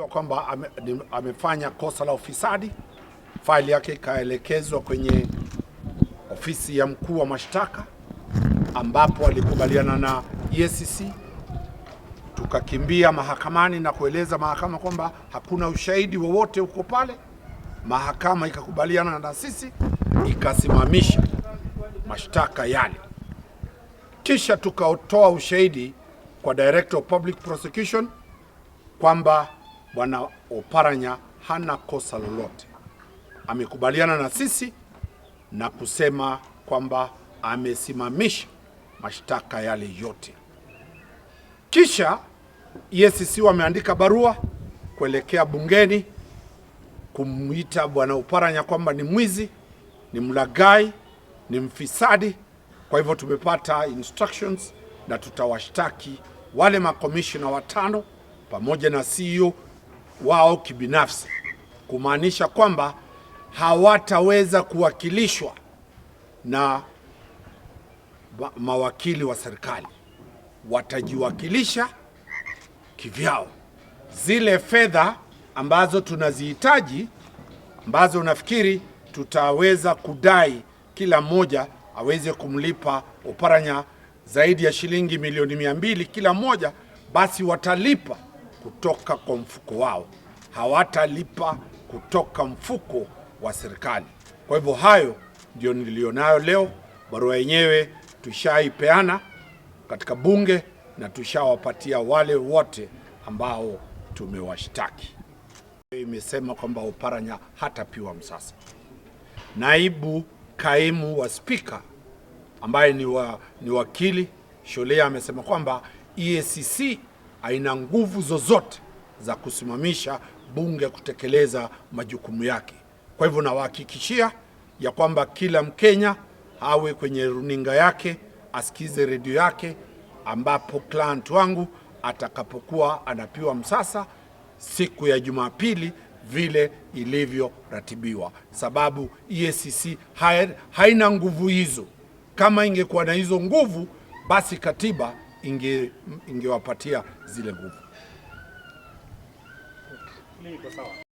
Alishtakiwa kwamba amefanya kosa la ufisadi. Faili yake ikaelekezwa kwenye ofisi ya mkuu wa mashtaka ambapo alikubaliana na EACC. Tukakimbia mahakamani na kueleza mahakama kwamba hakuna ushahidi wowote uko pale. Mahakama ikakubaliana na sisi, ikasimamisha mashtaka yale. Kisha tukatoa ushahidi kwa Director of Public Prosecution kwamba Bwana Oparanya hana kosa lolote. Amekubaliana na sisi na kusema kwamba amesimamisha mashtaka yale yote. Kisha EACC wameandika barua kuelekea bungeni kumwita Bwana Oparanya kwamba ni mwizi, ni mlaghai, ni mfisadi. Kwa hivyo tumepata instructions na tutawashtaki wale makomishina watano pamoja na CEO wao kibinafsi, kumaanisha kwamba hawataweza kuwakilishwa na mawakili wa serikali, watajiwakilisha kivyao. Zile fedha ambazo tunazihitaji, ambazo nafikiri tutaweza kudai kila mmoja aweze kumlipa Oparanya zaidi ya shilingi milioni 200 kila mmoja, basi watalipa kutoka kwa mfuko wao, hawatalipa kutoka mfuko wa serikali. Kwa hivyo hayo ndio nilionayo leo. Barua yenyewe tushaipeana katika bunge na tushawapatia wale wote ambao tumewashtaki. Imesema kwamba Oparanya hatapiwa msasa. Naibu kaimu wa spika ambaye ni wakili Shollei amesema kwamba EACC haina nguvu zozote za kusimamisha bunge kutekeleza majukumu yake. Kwa hivyo nawahakikishia ya kwamba kila Mkenya awe kwenye runinga yake, asikize redio yake, ambapo client wangu atakapokuwa anapiwa msasa siku ya Jumapili vile ilivyoratibiwa, sababu EACC haina nguvu hizo. Kama ingekuwa na hizo nguvu, basi katiba ingewapatia zile nguvu. Iko sawa.